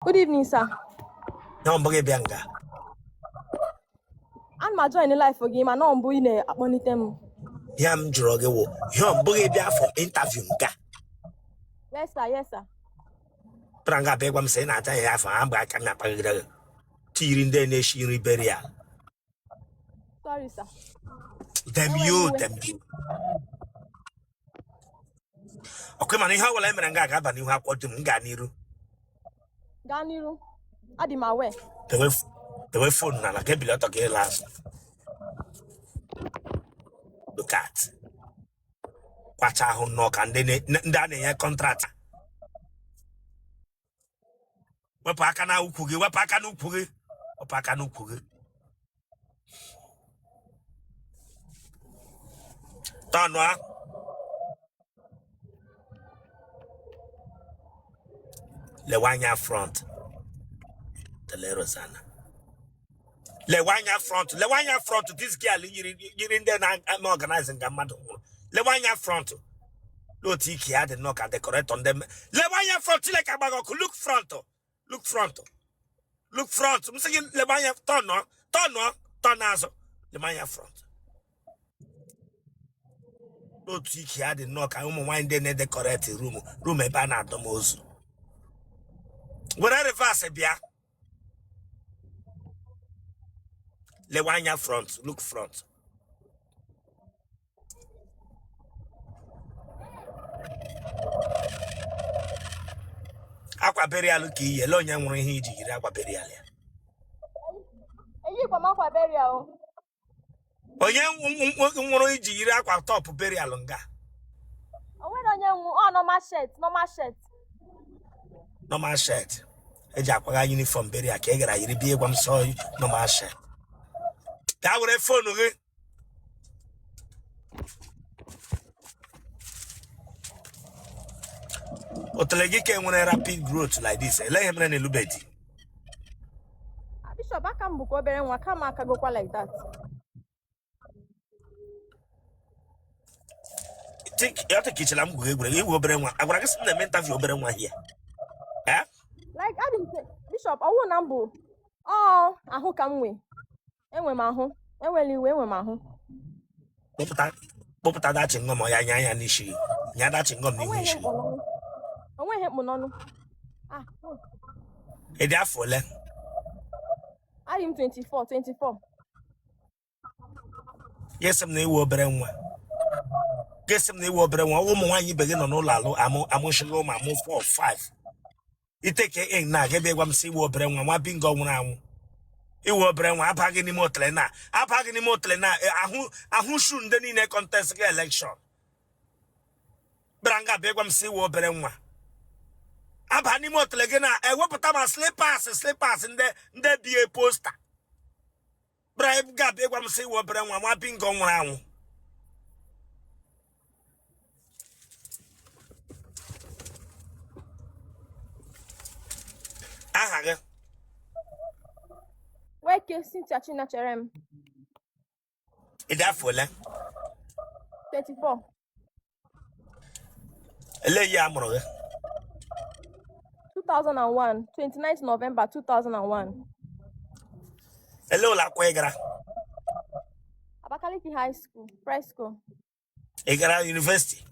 Good evening, sir. Na mbụ gị bịa nga. Ana m ajoin live gị mana ọ mbụ ị na-akpọlite m. Ihe m jụrụ gị wụ ihe mbụ gị bịa for interview nga. Yes, sir. Yes, sir. Bịara nga bịa gwa m sị ị na-aja ya afọ ha mgbe aka m na-akpagide gị. Tiri ndị na-eshi nri burial. Sorry, sir. Damn Enwere you, iwe. damn you. Ọkwa mana ihe ọ bụla e mere nga ga-aba n'ihu akwụkwọ dum m gaa n'iru. Gaa n'iru. Adị m aware. Dewe dewe phone n'ala ka ebili ọtọ ka ịla azụ. Look at. Kwacha ahụ nnọọ ka ndị a na-enye contract. Wepụ aka na ukwu gị, wepụ aka n'ukwu gị, wepụ aka n'ukwu gị. Tọnụa. Lewe anya front. Tele Rosanna. Lewe anya front, lewe anya front. This girl yiri yiri ndị na-eme organizing ka mmadụ nwụrụ. Lewe anya front. N'otu ike ya dị nnọọ ka decorator ndị lewe anya front. Chineke agbaghị ọkụ. Look front, look front, look front. M sị gị lewe anya. Tọnụọ, tọnụọ, tọn azụ. Lewe anya front. N'otu ike ya dị nnọọ ka ụmụ nwaanyị ndị na-edecorate room room ebe a na-adọm ozu. Were reverse bịa. Lewe anya front, look front. Akwa burial ka i yi. Ele onye nwụrụ ihe i ji yiri akwa burial ya? Eyikwa m akwa burial o. Onye nwụrụ i ji yiri akwa top burial nga? O nwere onye nwụ ọ normal shirt, normal shirt. Normal shirt eji akwaga uniform burial ka ị gara yiri bịa ịgwa m sọ normal shirt. Gaa were phone gị. Otele gị ka enwere rapid growth like this, elee ihe mere na ị lụbe di? Ah, Bishop, aka m bụkwa obere nwa kama akagokwa like that. Ya ka i chela m gwuru egwuregwu. Ị wụ obere nwa, agwara gị sị m na-eme interview obere nwa here? Eh? Like adị m Bishop, ọwụ na m bụ ọ ahụ ka m nwee. Enwe m ahụ. Enwela iwe, enwe m ahụ. Kpụpụta, kpụpụta that chewing gum ya nya ya n'isi gị. Nya that chewing gum n'ihu isi gị. O nweghị mkpụ n'ọnụ. Ah. Ị dị afọ ole? Adị m 24, 24. Gị sị m na ị wụ obere nwa. Gị sị m na ị wụ obere nwa. Ụmụ nwaanyị ibe gị nọ n'ụlọ alụ amụ amụchighị ụmụ amụ 4 5. I take in na gị bịa gwa m sị ị wụ obere nwa nwa bingo nwụrụ anwụ. Ị wụ obere nwa abaghị n'ime otele na abaghị n'ime otele na ahụ ahụ shu ndị niile contest gị election. Bịara nga bịa gwa m sị ị wụ obere nwa. Aba n'ime otele gị na-ewepụta ma slippers slippers ndị ndị bie poster. Bịara nga bịa gwa m sị ị wụ obere nwa nwa bingo nwụrụ anwụ. Aha gị? Nweke Cynthia Chinacherem. Ị dị afọ ole? 24. Elee ihe a mụrụ gị? 2001, 29 November 2001. Elee ụlọ akwụkwọ ị gara? Abakaliki High School, Presco. Ị gara university?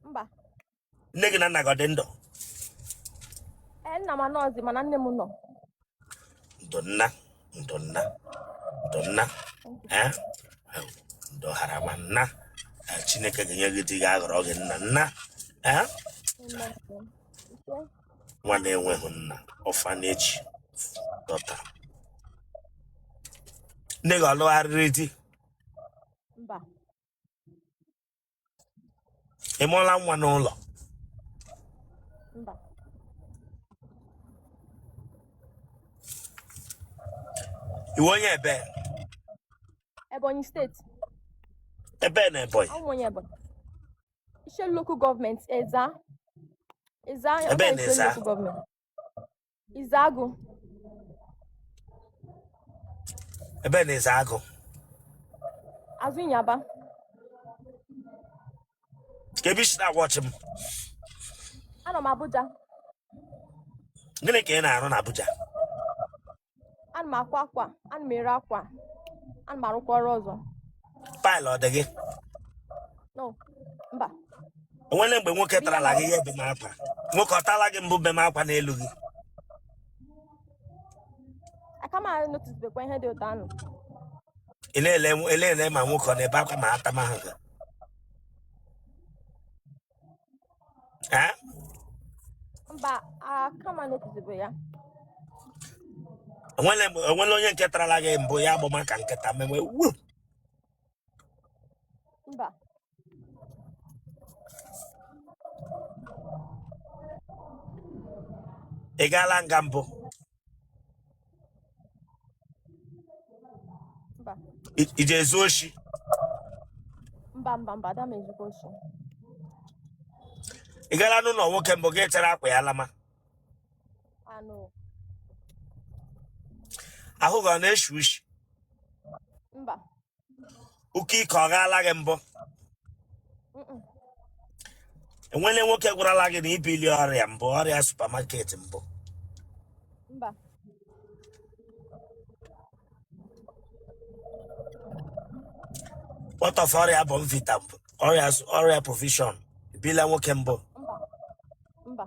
Mba. Nne gị na nna gị ọ dị ndụ? Ee, nna m anọzi mana nne m nọ. Ndo nna, ndo nna, ndo nna, ee ndo harama nna. Ee, Chineke ga-enye gị di ga-aghọrọ gị nna nna. Ee, nwa na-enweghị nna, orphanage daughter. Nne gị ọ lụgharịrị di? Mba. Ị mụọla nwa n'ụlọ? Mba. Ị wụ onye ebe? Ebonyi State. Ebe na Ebonyi? Awụ m onye Ebonyi. Ishielu Local Government, Ezza. Ezza, Ebe na Ishielu Ezza? Local Government. Ezeagu. Ebe na Ezeagu? Azụ Ịnyaba. Ka ebe i si na-awatch m? Anọ m Abuja. Gịnị ka ị na-arụ na Abuja? Ana m akwa akwa, ana m ere akwa, ana m arụkwa ọrụ ọzọ. Pile ọ dị gị? No, mba. Onwere mgbe nwoke Biya tarala na gị ya ebe m akwa? Nwoke ọ tala gị mbụ be m akwa n'elu gị? Aka m noticebekwa ihe dị otu ahụ. Ị na-ele ele ma nwoke ọ na-ebe akwa ma atamahụ gị? Eh? Mba, aka m noticebe ya. Onwere mgbe onwere onye nke tarala gị mbụ ya agbama ka nkịta mewe wu? Mba. Ị gaala nga mbụ? Mba. I ji ezu oshi? Mba, mba, mba, ada m ezukwa oshi. Ị gaala n'ụlọ nwoke mbụ gị chere akwa ya lama? Anụ. Ahụ gị ọ na-eshi ushi? Mba. Ụka ike ọ gaala gị mbụ? Enwele nwoke gwarala gị na ibili ọrịa mbụ, ọrịa supermarket mbụ? Mba. What of ọrịa Bournvita mbụ, ọrịa ọrịa provision, ibila nwoke mbụ? Mba. Mba.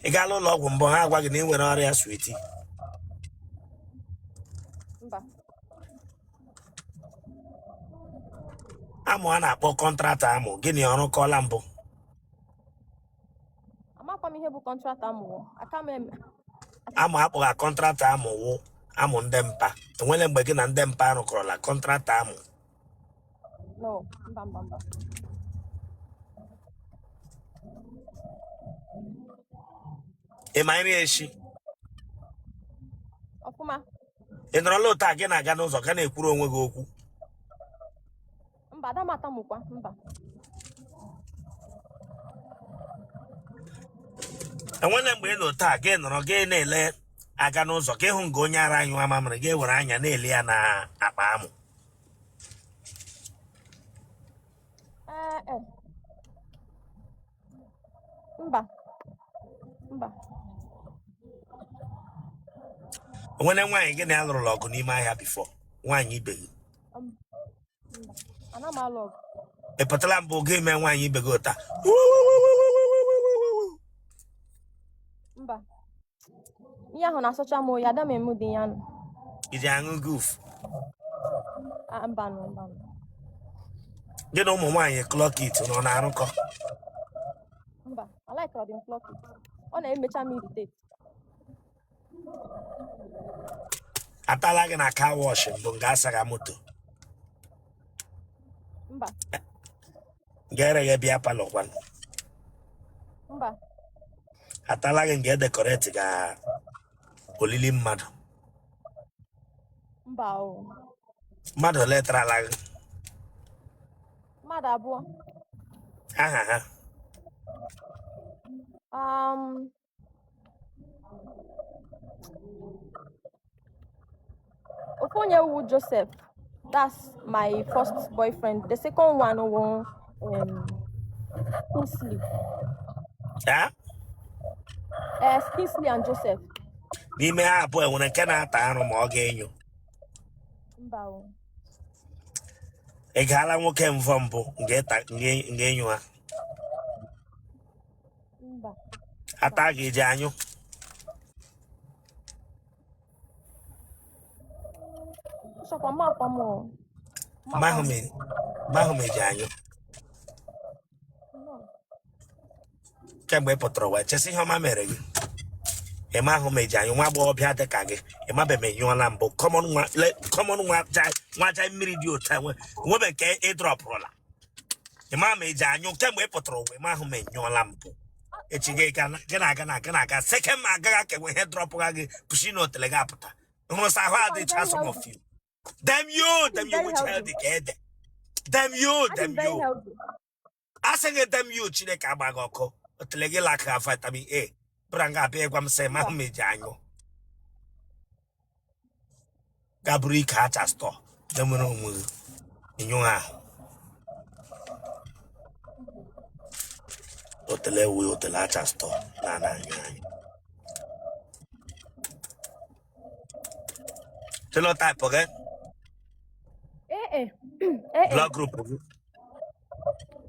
Ị gaala ụlọ ọgwụ mbụ ha agwa gị na ị nwere ọrịa sweetie? Mba. Amụ a na-akpọ contract amụ, gịnị ọ rụkọọla mbụ? Amakwa m ihe bụ contract amụ. Aka m eme. Amụ akpọga contract amụ wụ amụ ndị mpa. Enwele mgbe gị na ndị mpa rụkọrọla contract amụ? No, mba, mba, mba. Ị ma nri eshi? Ọfụma. Ị nọrọla otu a gị na-aga n'ụzọ ga na-ekwuru onwe gị okwu? Mba, ada m atamụkwa, mba. Enwere mgbe ị nọ otu a gị nọrọ gị na-ele aga n'ụzọ gị hụ nga onye ara anyụ mamịrị, gị were anya na-ele ya na akpa amụ? Ee, e. Mba. Mba. Enwere nwaanyị gị na ya lụrụla ọgụ n'ime ahịa before, nwaanyị ibe gị? Mba. Ana m alụ ọgụ. Ị pụtala mbụ gị mee nwaanyị ibe gị ụta? Mba. Ihe ahụ na-asọcha m oyi, ada m eme ụdị ya nụ. I ji aṅụ guf? Ah, mba nụ, mba nụ. Gị na ụmụ nwaanyị clock it nọ na-arụkọ? Mba, I like Rodin clock it. Ọ na-emecha m irritate. Atala gị na car wash mbụ nga asaga moto? Mba. Nga ereghe beer parlour kwanụ? Mba. Atala gị nga edecorate ga olili mmadụ? Mba o. Mmadụ ole tarala gị? Mmadụ abụọ. Aha ha? Ofu onye wu Joseph. That's my first boyfriend. The second one wu Kingsley. Eh? Kingsley and Joseph. N'ime ha abụọ enwere nke na-ata arụ ma ọ ga-enyo? Mba o. Ị gaala nwoke mvọ mbụ nga enyo ha? Mba. Ata gị eji anyụ? Nchọkwa mma akwa m o. Mma akwa m. Mahụ m eji anyụ. No. Kemgbe ị pụtara ụwa chesị ihe ọma mere gị, ị mahụ m eji anyụ. Nwa agbọghọbịa dị ka gị, ị mabe m enyụọla mbụ? Common nwa common nwa ja nwa ja mmiri dị otu a nwebe nke ị dropụrụla, ị ma ma eji anyụ. Kemgbe ị pụtara ụwa, ị mahụ m enyụọla mbụ? Echi gị gị na-aga na gị na-aga seke ma agaghị akewe ihe dropụga gị pụshi na otele gị apụta hụrụ ahụ adịcha. Some of you, damn you, damn you, which healthy ka ede, damn you, damn you, asị gị damn you. Chineke agba gị ọkụ, otele gị laka vitamin A bụra nga abịa ịgwa m sị mahụ m eji anyụ ga bụrụ ike acha store je nwere onwe gị ịnyụ ahụ. Otele ewu otele acha stọ na ana anya anyị. Genotype gị? AA. AA. Blood group gị?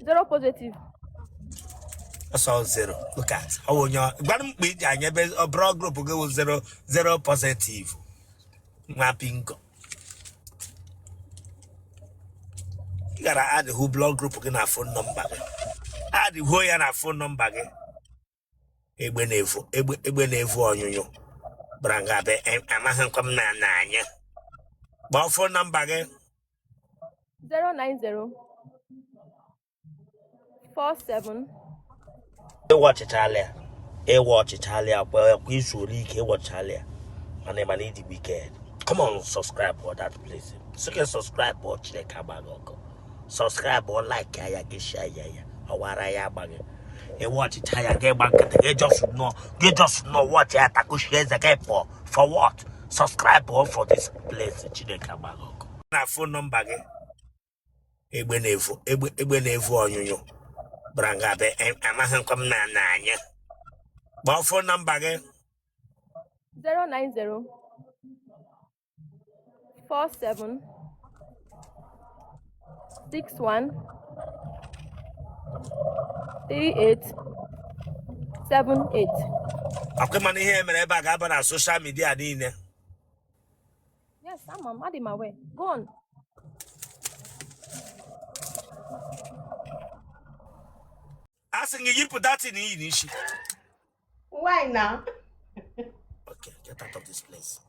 Zero positive. Ọsọ zero. Look at ọ wụ onye gwara m mkpa iji anya ebe ọ blood group gị wụ zero zero positive. Nwa bingo. Ị gara adịhụ blood group gị na phone number gị. Adịhuo ya na phone number gị. Egbe na-evu egbe egbe na-evu ọnyụnyụ. Gbara nga be amaghị nkwa m na na anya. Kpọọ phone number gị. 090 47. Ịwa ọchịchalị ya ịwa ọchịchalị ya kwa kwa izu ole ike ịwa ọchịchalị ya mana ịma na ịdị wicked. Come on, subscribe for that place. Sị gị subscribe ọ Chineke agba gị ọkụ. Subscribe ọ like ya gị share ya ya ọwara ya agba gị. Ịwa ọchịcha ya gị gba nkịtị gị just nọ gị just nọ watch ya takushi eze gị pụọ for what? Subscribe ọ for this place. Chineke agba gị ọkụ. Na phone number gị. Egbe na-evu egbe egbe na-evu ọnyụnyụ gbara nga be amaghị nkwa m na na anya. Kpọọ phone number gị. 090 47 61 38 78. Akwa mana ihe mere ebe a ga-aba na social media niile. Yes, ama m, adị m aware. Go on. A sị gị yipụ that thing i yi n'isi. Why now? Okay, get out of this place.